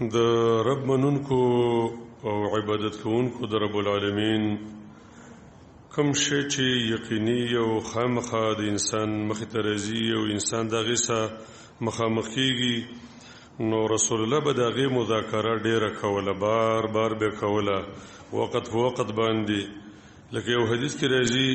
د رب منونکو او عبادت کوونکو د رب العالمین کوم شی چې یقیني او خامخا د انسان مخې ته راځي او انسان د هغې سره مخامخ کېږي، نو رسول الله به د هغې مذاکره ډېره کوله، بار بار به کوله، وقت په وقت باندې. لکه یو حدیث کې راځي،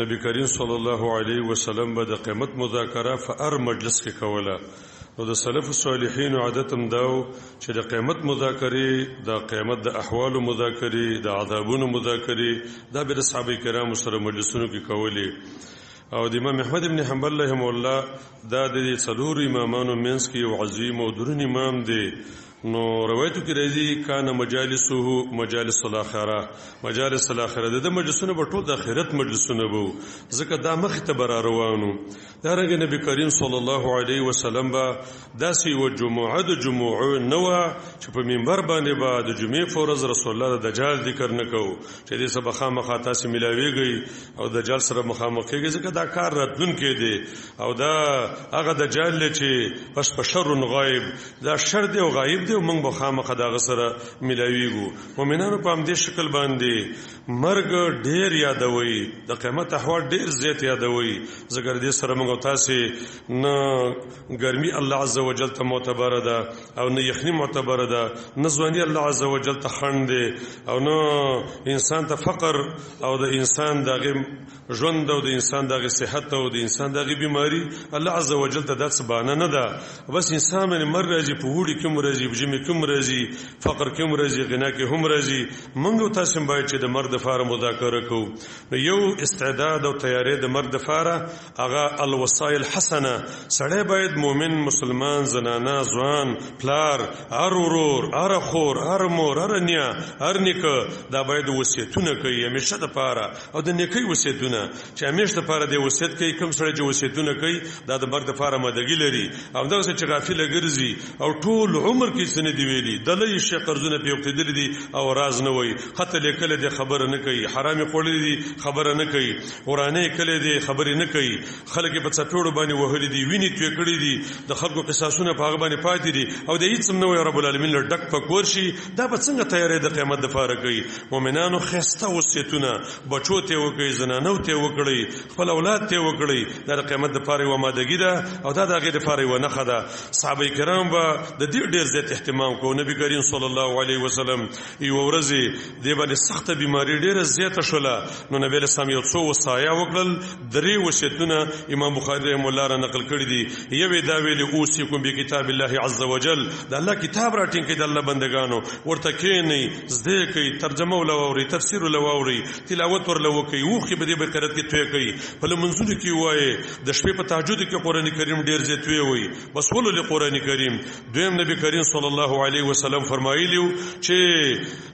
نبی کریم صلی الله علیه وسلم به د قیامت مذاکره په هر مجلس کې کوله. نو د سلف صالحین عادت هم دا و چې د قیامت مذاکرې، د قیامت د احوالو مذاکرې، د عذابونو مذاکرې، دا به د صحابه کرامو سره مجلسونو کې کولې. او د امام احمد بن حنبل رحمه الله دا د دې څلورو امامانو منځ کې یو عظیم او درون امام دی. نو روایتو کې راځي، کان مجالسه مجالس الاخره، مجالس الاخره، د مجلسونه به ټول د آخرت مجلسونه وو، ځکه دا مخ ته به را روانو. دا رنګ نبی کریم صلی الله علیه وسلم به داسې یوه جمعه د جمعو نه وه چې په منبر باندې به د جمعې په ورځ رسول الله د دجال ذکر نه کوو، چې دې سبا خامخا تاسې ملاویږئ او دجال سره مخامخ کېږئ، ځکه دا کار راتلونکی دی. او دا هغه دجال دی چې بس په شر غایب، دا شر دی او غایب دی، او موږ به خامخا د هغه سره ملاویږو. مؤمنانو په همدې شکل باندې مرګ ډېر یادوي، د قیامت احوال ډېر زیات یادوي، ځکه دې سره موږ تاسې نه ګرمي الله عز وجل ته معتبره ده، او نه یخني معتبره ده، نه ځواني الله عز وجل ته خنډ دی، او نه انسان ته فقر او د انسان د هغې ژوند او د انسان د هغې صحت او د انسان د هغې بیماري الله عز وجل ته دا څه بانه نه ده. بس انسان باندې مرګ راځي، په اوړي کې هم راځي، په ژمي کې هم راځي، فقر کې هم راځي، غنا کې هم راځي. موږ او تاسې هم باید چې د مرګ دپاره مذاکره کوو. نو یو استعداد او تیاری د مرګ دپاره هغه الوسایل حسنه، سړی باید مؤمن، مسلمان، زنانه، ځوان، پلار، هر ورور، هر خور، هر مور، هر نیا، هر نیکه، دا باید وصیتونه کوي همیشه دپاره، او د نیکۍ وصیتونه چې همیشه دپاره دی وصیت کوي. کوم سړی چې وصیتونه کوي دا د مرګ دپاره آمادګي لري، او دغسې چې غافله ګرځي او ټول عمر کې څه نه دي ویلي، دلې شي قرضونه پرې اوښتېدلي دي او راز نه وایي، خط لیکلی دی خبره نه کوي، حرامې خوړلې دي خبره نه کوي، ورانې کړې دي خبرې نه کوي، خلک یې په څپېړو باندې وهلي دي، وینې توی کړې دي، د خلکو قصاصونه په هغه باندې پاتې دي، او د هېڅ هم نه وایي. رب العالمین له ډک په کور شي، دا به څنګه تیاری د قیامت دپاره کوي؟ مؤمنانو ښایسته وصیتونه بچو ته وکړئ، زنانو ته وکړئ، خپل اولاد ته وکړئ، دا د قیامت دپاره یوه آمادګي ده او دا د هغې دپاره یوه نښه ده. صحابه کرام به د دې ډېر زیات اهتمام کوو. نبی کریم صلی الله علیه وسلم یوه ورځ دې باندې سخته بیماري ډېره زیاته شوله، نو نبی علیه السلام یو څو وصایا وکړل، درې وصیتونه امام بخاري رحمه الله را نقل کړي دي. یو یې دا ویلي، اوصیکم بکتاب الله عز وجل، د الله کتاب را ټینګ کړئ، د الله بندګانو ورته کښېنئ، زده یې کړئ، ترجمه ورله واورئ، تفسیر ورله واورئ، تلاوت ورله وکړئ، اوښکې به دې به قرائت کې توی کړئ، په لمونځونو کې ووایئ، د شپې په تهجد کې قرآن کریم ډېر زیات ووایئ، بس ولولئ قرآن کریم. دویم نبی کریم صلی الله علیه وسلم فرمایلی چې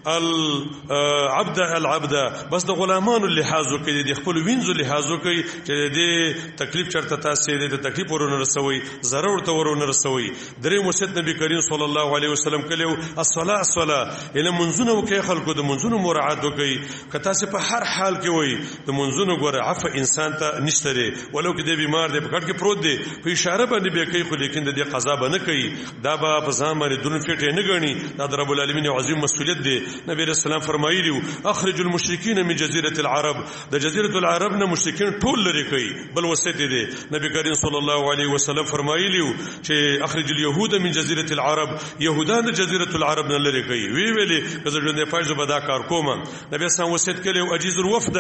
العبد العبد، بس د غلامانو لحاظ وکړئ، د خپل وینځو لحاظ وکړئ چې د دې تکلیف چېرته تاسې د تکلیف ورونه رسوئ، ضرر ورته ورونه رسوئ. دریم وصیت نبی کریم صلی الله علیه وسلم کړی و، الصلاة الصلاة، یعنې منځونه وکړئ، خلکو د منځونو مراعات وکړئ. که تاسې په هر حال کې وئ د منځونو ګوره عفو انسان ته نشته دی، ولو که دی بیمار دی، په کټ کې پروت دی، په اشاره باندې بیا کوي، خو لیکن د دې قضا به نه کوي، دا به په ځان باندې درون فیټې نه ګڼي. دا د رب العالمین یو عظیم مسؤلیت دی. نبی علیہ السلام فرمایلی وو، اخرج المشرکین من جزیرة العرب، د جزیرة العرب نه مشرکین ټول لرې کوي. بل وصیت دی، نبی کریم صلی الله علیه وسلم فرمایلی وو چې اخرج اليهود من جزیرة العرب، یهودان د جزیرة العرب نه لرې کوي. وی ویلې که زه ژوندی پاتې شم به دا کار کوم. نبی اسلام وصیت کړی و، اجیز الوفد،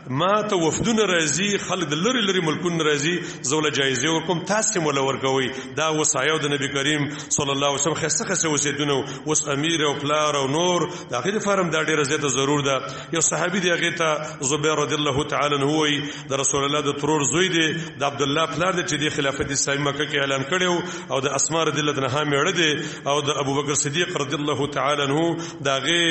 ما ته وفدونه راځي، خلک د لرې لرې ملکونو راځي، زه ورله جایزې ورکوم، تاسې هم ورله ورکوئ. دا وصایا د نبی کریم صلی الله علیه وسلم ښایسته ښایسته وصیتونه وو. اوس امیر او پلار او نور د هغې دپاره هم دا ډېره زیاته ضرور ده. یو صحابي دی، هغې ته زبیر رضی الله تعالی عنه وایي، د رسول الله د ترور زوی دی، د عبدالله پلار دی چې دې خلافت اسلامي مکه کې اعلان کړی و، او د اسما رضی الله عنها مېړه دی، او د ابوبکر صدیق رضی الله تعالی عنه د هغې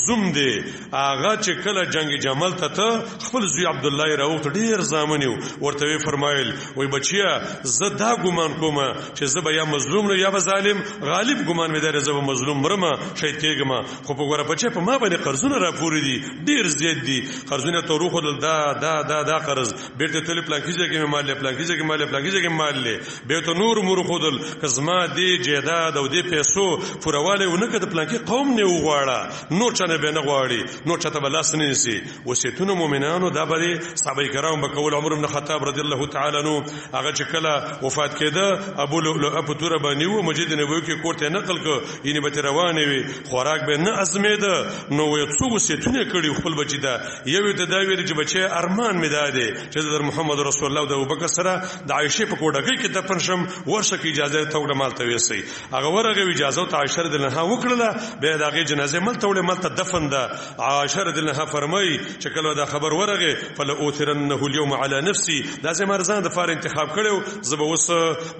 زوم دی. هغه چې کله جنگ جمل ته ته خپل زوی عبدالله یې راوغوښت، ډېر زامن یې وو، ورته ویې فرمایل، وایي بچیه زه دا ګمان کوم چې زه به یا مظلوم نه یا به ظالم، غالب ګمان ګمان مې دی زه به مظلوم مرم، شهید کېږم، خو په ګوره بچی په ما باندې قرضونه راپورې دي، ډېر زیات دي قرضونه، ته وروښودل دا دا دا دا قرض، بېرته تللی پلانکي ځای کې مې مال دی، پلانکي ځای کې مال دی، پلانکي ځای کې مال دی، بیا ته نور مور وښودل که زما دې جایداد او دې پیسو پورهوالی ونه کړه د پلانکي قوم نه وغواړه، نور چا نه به نه غواړي، نور چا ته به لاس نه نیسي. وصیتونه مؤمنانو دا به صحابه کرام به کول. عمر بن خطاب رضی الله تعالی عنہ هغه چې کله وفات کېده ابو لؤلؤه په توره باندې و مسجد نبوي کې کور ته نقل کړ، یعنې به ترې روانې وې، خوراک به نه ازمېده، نو یې څو وصیتونه کړي خپل بچي ته. یو یې ته دا ویل چې بچی ارمان مې دا دی چې زه در محمد رسول الله د ابوبکر سره د عایشې په کوډګۍ کې دفن شم، ورشه که اجازه ته وکړه مال ته ویسئ. هغه ورغی اجازه ورته عایشه رضی الله عنها وکړله، بیا د هغې جنازې ملته وړې، ملته دفن ده. عایشه رضی الله عنها فرمایي چې کله دا خبر ورغی فلأوثرنه اليوم على نفسي، دا زما ځان دپاره انتخاب کړی و، زه به اوس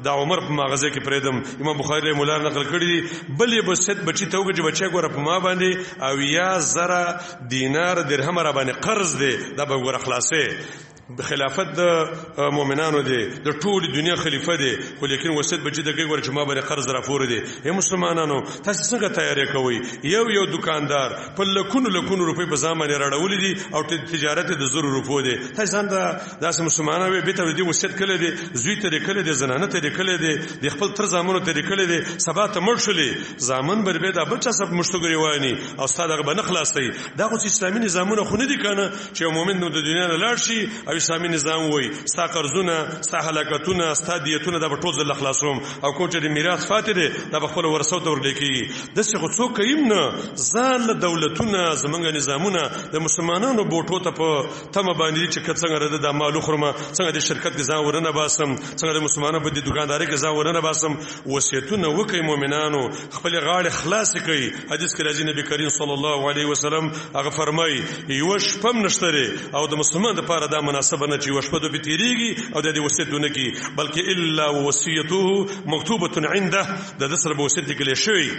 د عمر په مغزه کې پرېږدم. امام بخاري رحمه الله نقل کړي دي. بل یې وصیت بچي ته وکړ چې بچی ګوره په ما باندې 70,000 دینار درهم را باندې قرض دی، دا به ګوره خلاصې. خلافت د مؤمنانو دی، د ټولې دنیا خلیفه دی، خو لیکن وصیت بچي ته کوي ګوره چې ما باندې قرض راپورې دی. ای مسلمانانو تاسو څنګه تیاری کوئ؟ یو یو دکاندار په لکونو لکونو روپۍ په ځان باندې راړولې دي او تجارت یې د زرو روپو دی. تاسو ځان ته داسې مسلمانان وئ، بېرته دې وصیت کړی دی، زوی ته دې کړی دی، زنانه ته دې کړی دی، د خپل تر زامنو ته دې کړی دی، سبا ته مړ شولې زامن به بیا د بل چا سره مشتګري واني او ستا دغه به نه خلاصوي. دا خو اسلامي نظامونه خو نه دي که نه چې یو مؤمن نو د دنیا نه لاړ شي او اسلامي نظام وایي ستا قرضونه، ستا هلاکتونه، ستا دیتونه دا به ټول زه خلاصوم او کوم چې د میراث فاتې دی دا به خپلو ورثو ته ورلې کېږي. داسې خو څوک کوي نه. ځان له دولتونه زمونږ نظامونه د مسلمانانو بوټو ته په تمه باندې دي چې که څنګه د دا مال وخورم، څنګه د شرکت کې ځان ورنه باسم، څنګه د مسلمانانو په دې دوکاندارۍ کې ځان ورنه باسم. وصیتونه وکړئ مؤمنانو، خپلې غاړې خلاصې کړئ. حدیث کې راځي نبی کریم صلی الله علیه وسلم هغه فرمایي یوه شپه هم نشته دی او د مسلمان دپاره دا مناسبه نه چې یوه شپه دوی تېرېږي او د دې وصیت ونه کړي، بلکې الا وصیته مکتوبة عنده، د ده سره به وصیت لیکلی شوی.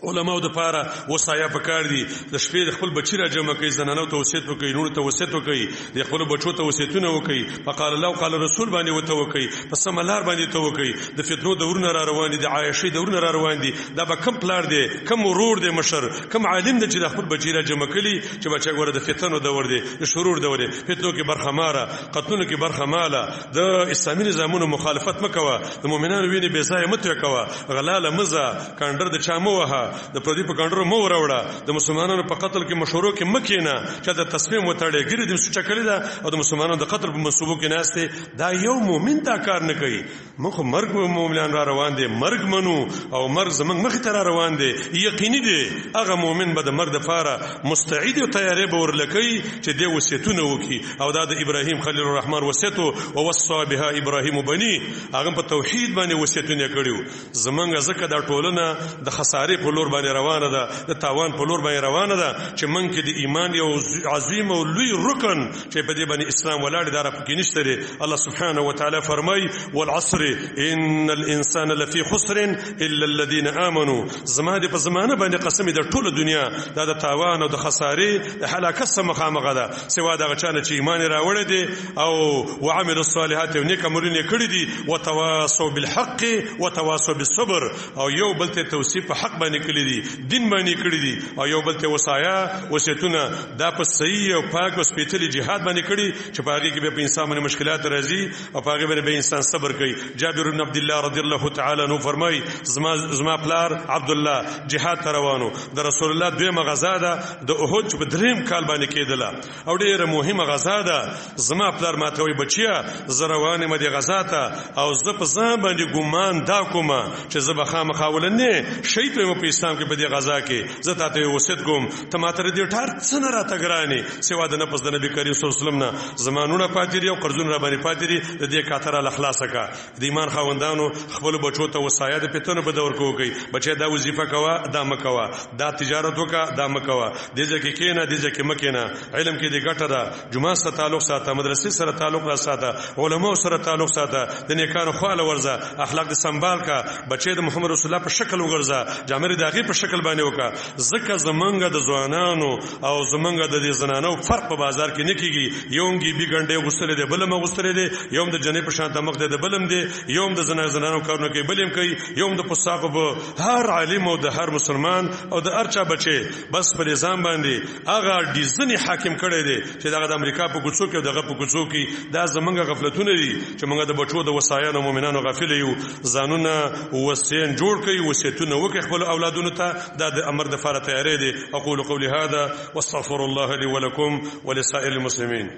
علماو دپاره وصایا پکار دي، د شپې د خپل بچي را جمع کوي، زنانو ته وصیت وکړي، نورو ته وصیت وکړي، د خپلو بچو ته وصیتونه وکړي، په قال الله او قال رسول باندې ورته وکړي، په سمه لار باندې ته وکړي. د فتنو دورونه را روان دي، د عایشې دورونه را روان دي. دا به کم پلار دی، کم ورور دی، مشر کم عالم دی چې د خپل بچي را جمع کړي چې بچی ګوره د فتنو دور دی، د شرور دور دی، فتنو کې برخه ماره، قتلونو کې برخه ماله، د اسلامي نظامونو مخالفت مه کوه، د مؤمنانو وینې بې ځایه مه توی کوه، غلا له مه ځه، کنډر د چا مه وهه، د پردي په کنډرو مه وروړه، د مسلمانانو په قتل کې مشورو کې مه کښېنه، چا د تصمیم وتړې، ږیرې دې سوچه کړې ده او د مسلمانانو د قتل په منصوبو کې ناست دی. دا یو مؤمن دا کار نه کوي. موږ خو مرګ مؤمنان را روان دی، مرګ منو او مرګ زموږ مخې ته را روان دی، یقیني دی هغه مؤمن به د مرګ دپاره مستعد او تیاری به ورله کوي چې دی وصیتونه وکړي. او دا د ابراهیم خلیل الرحمن وصیت و، ووصا بها ابراهیم بني، هغه په توحید باندې وصیتونه کړي وو. زمونږ ځکه دا ټولنه د خسارې په لور باندې روانه ده، د تاوان په لور باندې روانه ده، چې موږ کې د ایمان یو عظیم او لوی رکن چې په دې باندې اسلام ولاړ دی دا را پکې نشته دی. الله سبحانه وتعالی فرمایي والعصر ان الانسان لفی خسر الا الذين آمنوا. زما دې په زمانه باندې قسم د ټوله دنیا دا د تاوان او د خسارې د هلاکت سره مخامخ ده، سوا دغه چا نه چې ایمان یې راوړی دی او وعملوا الصالحات او نیک عملونه یې کړي دي، وتواصوا بالحق وتواصوا بالصبر، او یو بل ته توصیف په حق باندې کړي دي، دین باندې کړي دي، او یو بل ته وصایا وصیتونه دا په صحیح او پاک او سپېڅلي جهاد باندې کړي چې په هغې کې بیا په انسان باندې مشکلات راځي او په هغې باندې به انسان صبر کوي. جابر بن عبد الله رضی الله تعالی عنہ فرمایي زما پلار عبد الله جهاد ته روانو، د رسول الله دویمه غزا ده د احد چې په دریم کال باندې کېدله او ډېره مهمه غزا ده. زما پلار ماته وایي بچیه زه روان یم دې غزا ته او زه په ځان باندې ګمان دا کوم چې زه به خامخا ولنې شهید یم په اسلام کې په دې غزا کې، زه تا ته یو وصیت کوم، ته ماته د دې ټار څه نه راته ګرانې سوا د نفس د نبي کریم صلی الله علیه وسلم نه، زما نونه پاتې دي او قرضونه را باندې پاتې دي، د دې کاته راله خلاصه کړه. د ایمان خاوندانو خپلو بچو ته وصایا د فتنو په دور کې وکړئ، بچی دا وظیفه کوه دا مه کوه، دا تجارت وکړه دا مه کوه، دې ځای کې کښېنه دې ځای کې مه کښېنه، علم کې دې ګټه ده، جومات سره تعلق ساته، مدرسې سره تعلق را ساته، علماو سره تعلق ساته، د نیکانو خواله ورځه، اخلاق دې سنبال کا، بچی د محمد رسول الله په شکل وګرځه، جامې د هغې په شکل باندې وکړه، ځکه زمونږ د ځوانانو او زمونږ د دې زنانو فرق په بازار کې نه کېږي. یو هم ګیبي ګنډې اغوستلې دی، بل هم اغوستلې دی، یو هم د جنۍ په شان ته مخ دی، د بل هم دی، یو هم د زنانو کارونه کوي، بل هم کوي، یو هم د فساقو. په هر عالم او د هر مسلمان او د هر چا بچی بس پر نظام باندې هغه ډیزنی حاکم کړی دی چې دغه د امریکا په کوڅو کې او دغه په کوڅو کې. دا زمونږ غفلتونه دي چې موږ د بچو د وصایانو مؤمنانو غافل یو. ځانونه وصیان جوړ کړئ، وصیتونه وکړئ خپل اولادونو ته. دا د امر د فاره تیارې دي. اقول قولي هذا واستغفر الله لي ولكم ولسائر المسلمين.